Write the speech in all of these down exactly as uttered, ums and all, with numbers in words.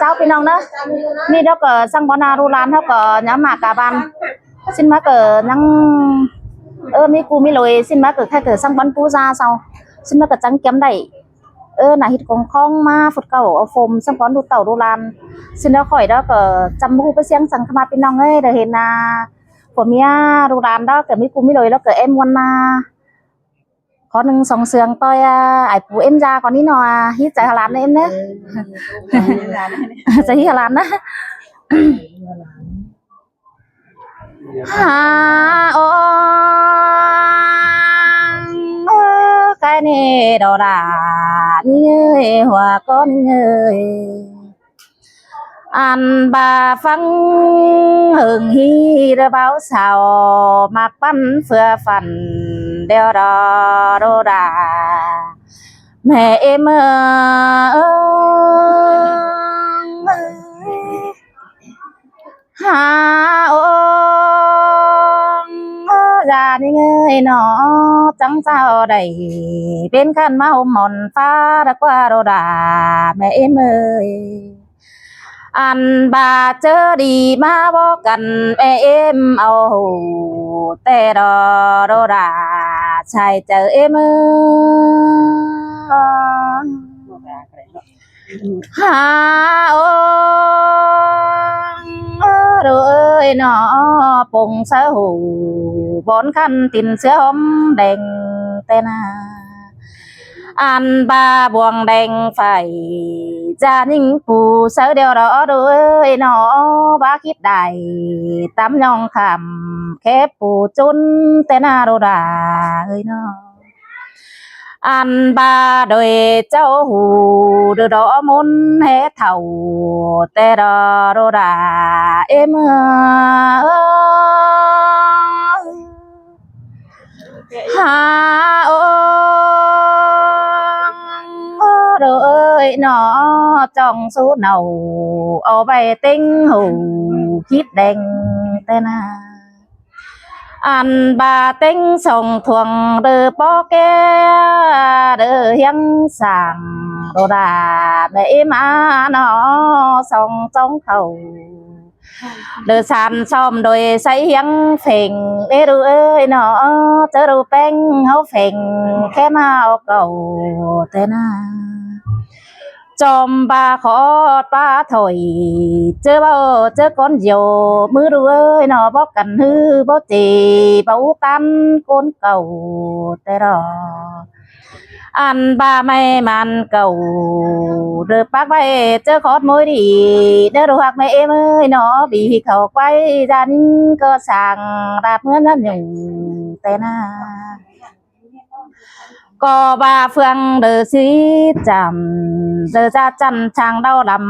Chảu ꞌpi ꞌnọng ꞌnớ. ꞌMí đé ꞌcọ săng bón a ꞌlụk lan ꞌháu ꞌcọ ꞌnhá ꞌmá cá ꞌván. ꞌSịn ꞌmá ꞌcọ ꞌnhắng, ơ, ꞌmí ꞌcu ꞌmí ꞌlới, ꞌsịn ꞌmá ꞌcọ khay ꞌcọ săng bón pú da sau. ꞌSịn ꞌmá ꞌcọ chắng kém đảy. Ơ, nả ꞌhịt công khong ꞌmá phút ꞌcọ au phôm săng bón ꞌlụk tảu ꞌlụk lan. ꞌSịn đé khỏi đé ꞌcọ chăm ꞌhụ pé siêng săng ꞌkhắm ꞌpi ꞌnọng ơi, đé hên ꞌna. Phua ꞌmía ꞌlụk lan đé ꞌcọ ꞌmí ꞌcu ꞌmí ꞌlới đé ꞌcọ ꞌếm ꞌmuôn ꞌna. Khót ꞌnưng song sương ꞌtoi, à, ải pú ꞌếm da ꞌcọ ꞌnị ꞌnọ, à, hít chaư hả lan ꞌnớ ꞌếm ꞌnớ. Chaư hít hả lan ꞌnớ. Hả ô, cái này đó là những người hoa con người. Ăn ba phăng hưng hi đơ báo sao, mạc bắn phưa phần đeo đò đô đà. Mẹ em ơi, hả ô, gia đình ơi nó chẳng sao đảy, bên khăn máu mòn phá đã qua đô đà. Mẹ em ơi, ăn ba chớ đi má bó cần, mẹ em ao hủ tê đò đô đà, sai chớ em ơi. Hả ô, đô ơi nó pông sớ hủ, bón khăn tin sứa hóm đèn tê na. Ăn ba buông đèn phải, gia những phù sớ đeo đó đô ơi nó, bá khít đài, tắm nhong khảm, khép phù chốn tê na đô đà ơi nó. Ăn ba đôi cháu hù đơ đó môn hé thầu tê đó đô đà em ơi. Hả ô, đô ơi nó trong số nào ô bay tính hù khít đèn tê na. Ăn ba tính sông thuồng đơ bó ké, đơ hiếng sàng đô đà mẹ im á nó sông trống khẩu. Đơ sàn xóm đôi say hiếng phèng, đê đu ơi nó, chớ đu peng hấu phèng, khé mau cầu tê na. Chòm ba khó ba thổi, chớ bao chớ con diều, mứ đu ơi nó bó cắn hư, bó chì, bó ú tan con cầu tê đó. Ăn ba may màn cầu, đơ bác bay chớ khót mối đi, đơ đu hoặc mẹ em ơi nó, bị khẩu quay ra những cơ sàng, đạp mướn nhắn nhủ tê na. Có ba phương đơ xí chạm, đơ ra chăn chàng đau đầm,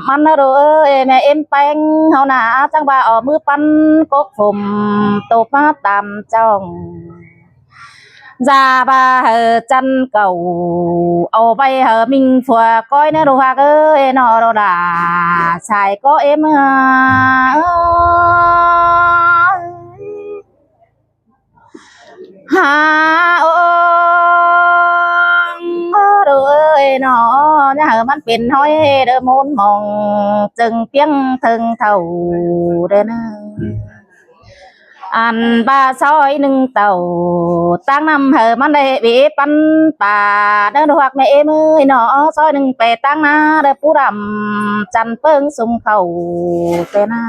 mắn nó đu ơi mẹ em peng, hầu nà chăng ba ở mứ pắn cốc phùm, tộp má tạm trong. Ra ba hờ chăn cầu, ô bay hờ minh phua coi nó đu hoặc ơi nó đu đà, sai có em ơi. Hả ô, đô ơi nó, nhà hờ mắn pên hói đơ môn mong, chừng piêng thơng thầu đơ nơ. Ăn ba sói nưng tàu, tăng năm hờ mắn đê bế pắn pa, đơ đu hoặc mẹ em ơi nó, sói nưng pê tăng na đơ pú đăm, chăn pơng sung khẩu tê na.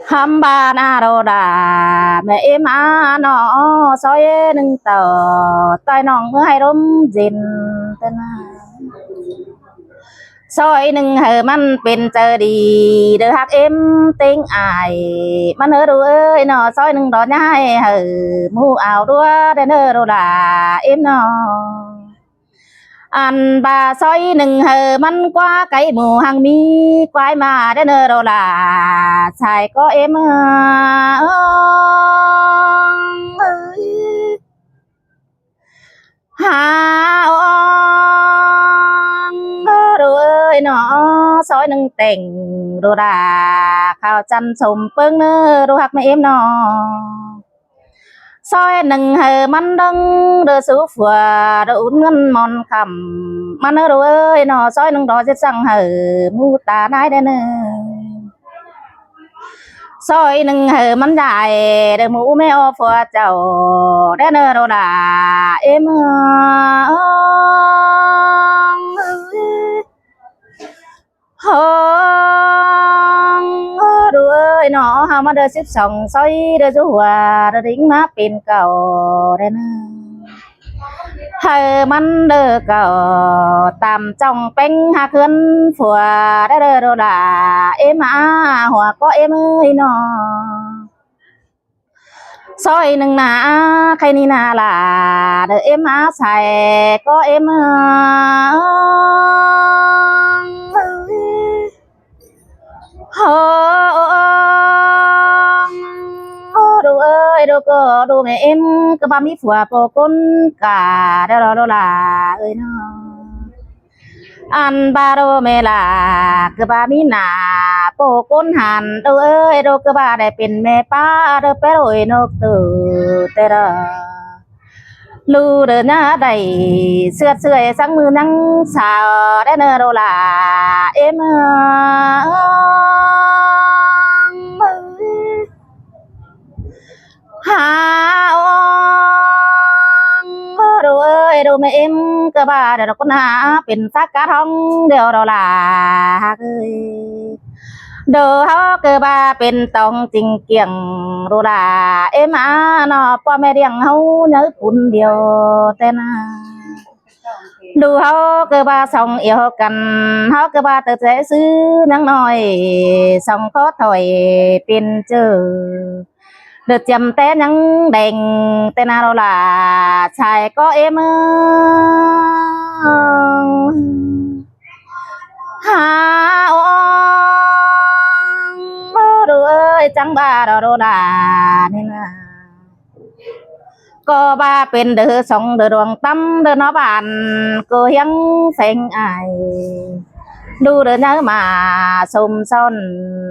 Hăm ba na đô đà, mẹ em á nó, sói nưng tàu, tai nòng mưa hay đốm dên tê na. Sói nưng hờ mắn pên chơ đi, đơ hạc em tính ai, mắn hơ đu ơi nó, sói nưng đó nhai hờ, mu áo đua đen hơ đô đà em nó. Ăn ba sói nưng hờ mắn qua cái mù hàng mi, quái mà đen hơ đô đà, sai có em ơi. Hả ô, đô ơi nó, sói nưng têng đô đà, khao chăn sôm pơng nơ, đô hạc mẹ em nó. ꞌSội ꞌnưng hảư ꞌmắn đơng đơ sú phua đơ ún ꞌngớn mon khăm. ꞌMắn ꞌnớ ꞌlụk ơi ꞌnọ, ꞌsội ꞌnưng đo ꞌdệt săng hảư ꞌmú ta ꞌnái đé ꞌnớ. ꞌSội ꞌnưng hảư ꞌmắn dại đơ ꞌmú ꞌmẹ ó phua chảu đé ꞌnớ ꞌlụk ꞌla ꞌếm ơi. Hong, ơ, ꞌlụk ơi ꞌnọ, hảư ꞌmắn đơ síp song ꞌsội đơ dú hua đơ đính ꞌmá pên cảu đé ꞌnớ. Hảư ꞌmắn đơ cảu tam chong ꞌpéng ꞌhặc ꞌhướn phua đé ꞌnớ ꞌlụk ꞌla ꞌếm ꞌa, hua ꞌcọ ꞌếm ơi ꞌnọ. ꞌSội ꞌnưng ꞌna, khay ꞌnị ꞌna ꞌla, đơ ꞌếm ꞌa sai ꞌcọ ꞌếm ơi. Hong, ơ, ꞌlụk ơi, ꞌlụk ꞌcọ ꞌlụk ꞌmẹ ꞌếm ꞌcọ ꞌva ꞌmí phua ꞌpo ꞌcốn cả đé ꞌlụk ꞌla ơi ꞌnọ. Ăn ꞌva ꞌlụk ꞌmẹ ꞌla ꞌcọ ꞌva ꞌmí nả ꞌpo ꞌcốn hẳn ꞌlụk ơi, ꞌlụk ꞌcọ ꞌva đảy pên ꞌmẹ ꞌpá đơ pé ꞌlội ꞌnộc ꞌtự ꞌtẹ đa. ꞌLụk đơ ꞌnhá đảy ꞌsứa ꞌsứa săng ꞌmự ꞌnăng sao đé ꞌnớ ꞌlụk ꞌla ꞌếm ơi. Hả ong, ơ, ꞌlụk ơi, ꞌlụk ꞌmẹ ꞌếm ꞌcọ ꞌva đơ ꞌcốn hả pên sắc cá thong điêu ꞌlụk ꞌla ꞌhặc ơi. Đơ ꞌháu ꞌcọ ꞌva pên tong chính kiêng ꞌlụk ꞌla ꞌếm ꞌa ꞌnọ, ꞌpo ꞌmẹ điêng ꞌháu nháư pun điêu ꞌtẹ ꞌna. ꞌLụk ꞌháu ꞌcọ ꞌva song iêu căn, ꞌháu ꞌcọ ꞌva tơ ꞌsứ ꞌnhắng ꞌnọi, song khó thỏi pên ꞌchợ. Đơ chiêm té ꞌnhắng đeng ꞌtẹ ꞌna ꞌlụk ꞌla sai ꞌcọ ꞌếm ơi. Hả ong, ơ, ꞌlụk ơi, chắng ꞌva ꞌlụk ꞌla ꞌnị ꞌna. ꞌCọ ꞌva pên đơ song đơ đuông ꞌtắm đơ ꞌnọ bản ꞌcọ hiếng pheng ai. ꞌLụk đơ nháư ꞌmá sôm son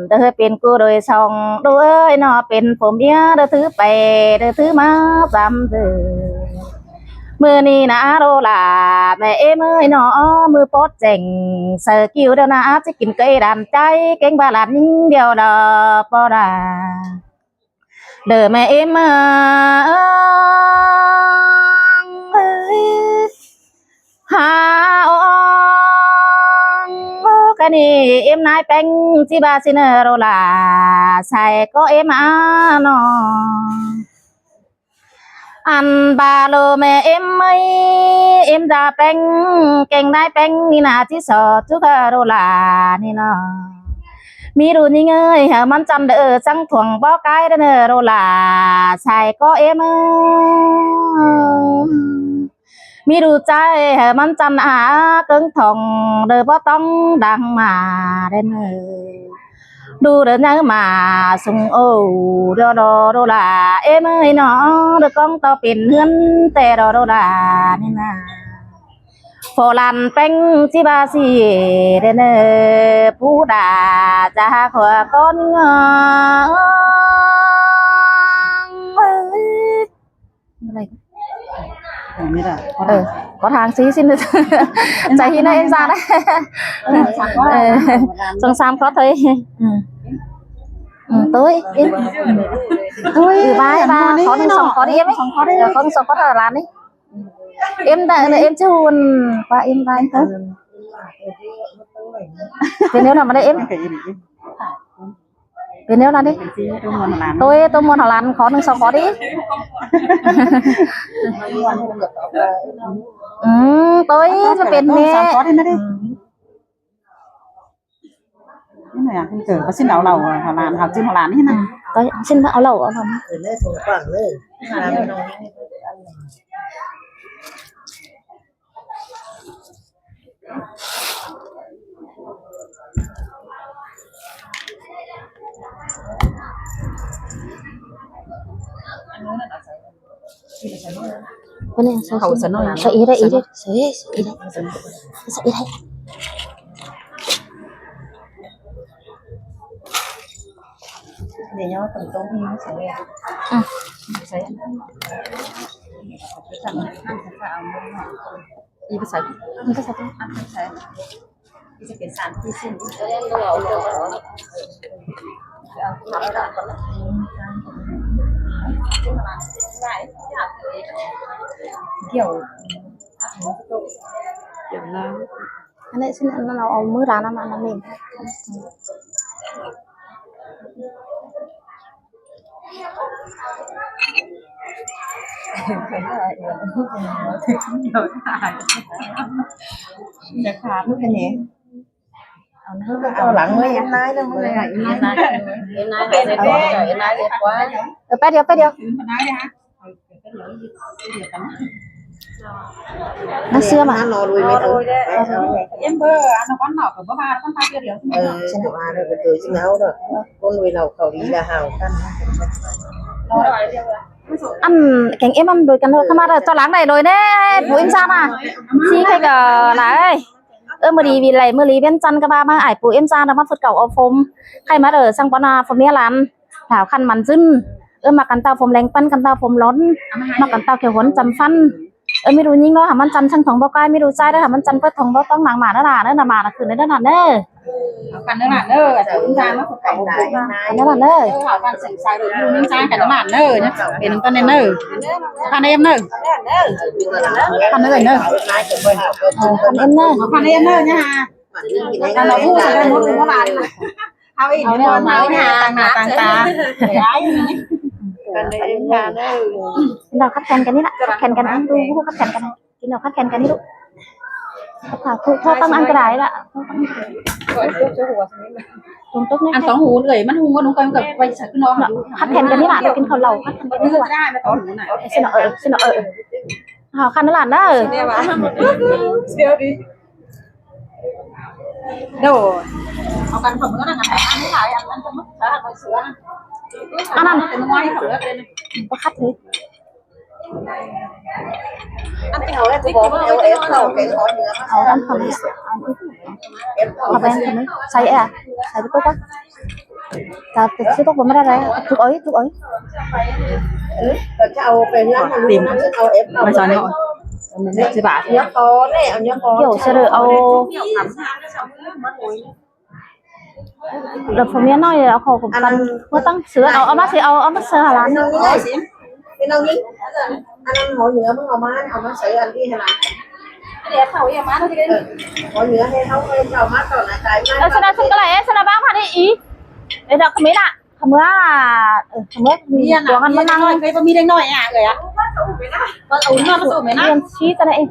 đơ pên ꞌcọ đôi song, ꞌlụk ơi ꞌnọ, pên phôm ꞌmía đơ thứ pay đơ thứ ꞌmá dăm đơ. ꞌMự ꞌnị ꞌna ꞌlụk ꞌla ꞌmẹ ꞌếm ơi ꞌnọ, ꞌmự pót chẻng saư ꞌkiu đơ ꞌna ꞌchí kin ꞌcới đan ꞌchái kéng ꞌva lan điêu đa ꞌpo đa. Đơ ꞌmẹ ꞌếm ơi. Hả ong, ơ, khay ꞌnị ꞌếm ꞌnái ꞌpéng ꞌchí ꞌva ꞌsịn ꞌlụk ꞌla sai ꞌcọ ꞌếm ꞌa ꞌnọ. Ăn ꞌva ꞌlụk ꞌmẹ ꞌếm ơi, ꞌếm da ꞌpéng, kéng ꞌnái ꞌpéng ꞌnị ꞌna ꞌchí so ꞌchu ꞌlụk ꞌla ꞌnị ꞌnọ. ꞌMí ꞌlụk ꞌnhính ơi, hảư ꞌmắn chăn đơ săng thuông bók cai đé ꞌnớ ꞌlụk ꞌla sai ꞌcọ ꞌếm ơi. ꞌMí ꞌlụk ꞌchái hảư ꞌmắn chăn a cớng thong đơ bók tong đang ꞌmá đé ꞌnớ. ꞌLụk đơ nháư ꞌmá sung ô đơ đô đô đa ꞌếm ơi ꞌnọ, đơ cong ꞌto pên ꞌhướn ꞌtẹ đô đô đa ꞌnị ꞌna. Phô lan ꞌpéng ꞌchí ꞌva ꞌsị đé ꞌnớ, pú đa cha khua con ngó. Ơ, có tháng xí xin chạy hi này em ra đấy. Sông Sam có thấy. Ừ. Ừ, tôi. Tôi. Ừ, ba, ba, có ꞌnưng song có đi em. Có ꞌnưng song có đi là đi. Em đã, em chưa hôn. Ba em ba em thôi. Thế nếu nào mà đây em. Pên ꞌnéo ꞌna đi. Tôi, tôi ꞌmuôn hảư lan khó ꞌnưng song khó đi. Ừ, tôi ꞌmá pên ꞌnị. Khó đi ꞌna đi. Ừ. Cái này à, cái cờ có xin đào lầu hả lan, hả chim hả lan đi ꞌna. Ừ, có xin đào lầu hả lan. Cái này sao sao sao ý đấy, ý đấy, sao ý, sao ý đấy. Sao ý đấy. Để nhau tổng tông đi, sao ý. Ừ. Ý bà sai. Ý bà sai. Ý bà sai. Kiểu kiểu là Ăn đấy, xin ăn nó, nó mới ra nó, nó, nó mềm. Cái này. Ăn nó có lắng mới ăn lái đâu, mới lại ăn lái. Ăn lái, ăn lái, ăn lái quá. Ờ, pét đi, pét đi. Nó xưa mà. Ăn nó lùi mệt rồi. Em bơ ăn nó con nọ của bơ ba con ta kia điều. Ờ, xin lỗi. Ăn nó lùi lầu khẩu đi là hào căn. Ăn kén em ăn đôi căn thôi, không ăn rồi, cho lắng này đôi đấy, bố em sao mà. Xí cái cờ là ấy. Ơ, ꞌmưa đi vì lạy, ꞌmưa đi Viến Chăn ꞌcọ ꞌva ꞌmá ải pú ꞌếm da nó ꞌmá phứt cảu au phôm. Khay ꞌmá đơ săng bón a phôm mía lan. Thảo khăn mẳn dứn. Ơ, ꞌmá căn tao phôm leng păn, căn tao phôm lón. ꞌMá căn tao kẹo huốn chăm phăn. Ơ, ꞌmí đu ꞌnhính ꞌnớ, hả ꞌmắn chăm săng thong bó cái, ꞌmí đu ꞌchái đó, hả ꞌmắn chăm phớt thong bó tóng, nẳng ꞌmá ꞌnớ nả, ꞌnớ nả ꞌmá ꞌnớ khửn ꞌnớ nả ꞌnớ. Căn ꞌnớ nả ꞌnớ, ải pú ꞌếm da ꞌmá phứt cảu au phôm. Căn ꞌnớ nả ꞌnớ. Ơ, hả căn seng sai rồi, ꞌmí đu ꞌnhính chang căn ꞌnớ nả ꞌnớ, nhá. Pên căn ꞌnớ nả ꞌnớ. Căn ꞌnớ ꞌnớ. Căn ꞌnớ nả ꞌnớ. Ơ, căn ꞌnớ nả ꞌnớ. Căn ꞌnớ nả ꞌnớ, nhá. Căn ꞌnớ nả ꞌnớ, ꞌmá ꞌnớ nả ꞌnớ. Hao inh, hao inh, hao inh, hao inh, hao inh. Căn ꞌnớ nả ꞌnớ. Nó khắt khen căn ꞌnị nả, khắt khen căn ꞌnị, ꞌtụ khắt khen căn ꞌnị. Nó khắt khen căn ꞌnị ꞌlụk. Thả thu, thu ꞌtăng ăn ꞌcọ đảy ꞌlạ. Ăn tong hún ơi, ꞌmắn hún ꞌmắn hún ꞌcọ, ꞌcọ quay sặc ꞌnọ. Khắt khen căn ꞌnị nả, ꞌlụk kin khảu lảu, khắt khen căn ꞌnị ꞌlụk. Xin lỗi, xin lỗi. Hao khăn ꞌnớ ꞌlạ ꞌnớ. Đâu. Hao căn khăn ꞌnớ nả, ăn ꞌnị nả, ăn ꞌnị nả. Ăn ăn. Báu khắt thế. Ăn cái hàu ấy, tôi bỏ vào ép khẩu, cái khó nữa. Hàu ăn khăn. Ăn ít. Ép khẩu. Hàu ăn khăn. Sai à? Sai cái tốc á. Ta, ta, cái tốc mà ra đây. Tốc ấy, tốc ấy. Ừ. Còn cái hàu phải lắm mà tìm. Hàu ép khẩu. Mai sao nữa? Nhớ khó đấy, nhớ khó. Kiểu sao được, ao. Rồi phô miến nói, ao khổ cũng ăn. Ăn. Có tăng sứa, ao, ao bác sĩ, ao, ao bác sĩ Hà Lan. Ăn ăn, ăn ăn hổ nhựa mới ao má, ao má sữa ăn đi Hà Lan. Để khẩu em ăn đi. Ừ. Hổ nhựa hay không, em cho má còn lại tại má. Ờ, sao nào, sao cái này, sao nào bác mà đi ý. Để đọc cái mấy nạ. Khăm ꞌmứa, ơ, khăm ꞌmứa, mi ăn tuang ăn ꞌmá ꞌnăng. Cái bơ mi đen nói à, người à? Con ốm nó, nó ốm mẹ nó. Miên sí ta đây.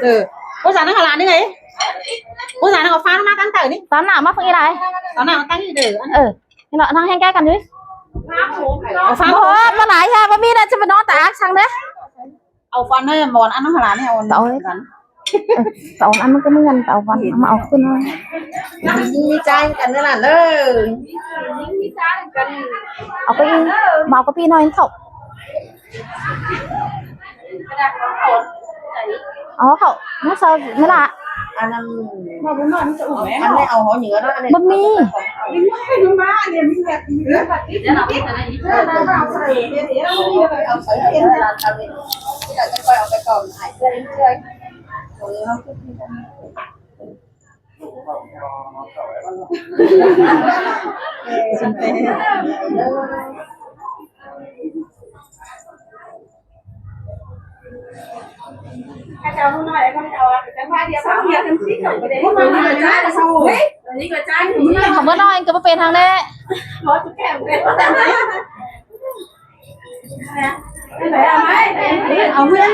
Ơ, ꞌcọ dáng ꞌnăng ꞌhọ ꞌlạ ꞌnị ơi. ꞌCọ dáng ꞌnăng ꞌhọ phán ꞌmá ꞌtáng tở ꞌnị. Tán nả ꞌmá phăng ꞌnị đảy. Tán nả ꞌtáng ꞌnị đảy. Ơ, ꞌnị ꞌnọ ꞌnăng ꞌhéng ꞌcá căn ꞌnị. Ơ, phán. Bơ, bơ lai ha, bơ mi ꞌnạ ꞌchí bơ ꞌnọ ta ác săng đé. Au phăn ꞌnị, ꞌmá ăn ꞌnăng ꞌhọ ꞌlạ ꞌnị, au ăn. Tao ơi. Ơ, tao ăn ꞌmắn ꞌcọ ꞌmắn ăn, tao ăn, ꞌmá au ꞌcọ ꞌnọ. Inh ꞌmí ꞌchái căn ꞌnớ ꞌlạ ꞌnớ. Au cái, ꞌmá au cái pi ꞌnọi thảu. Au khảu, ꞌmá sao ꞌnớ ꞌlạ. Ăn ăn. Ăn ꞌnị au hổ nhựa đó, ăn ꞌnị. Bơ mi. Khăm ꞌmứa ꞌnọi ꞌcọ báu pên hăng đé. Au nguyên ăn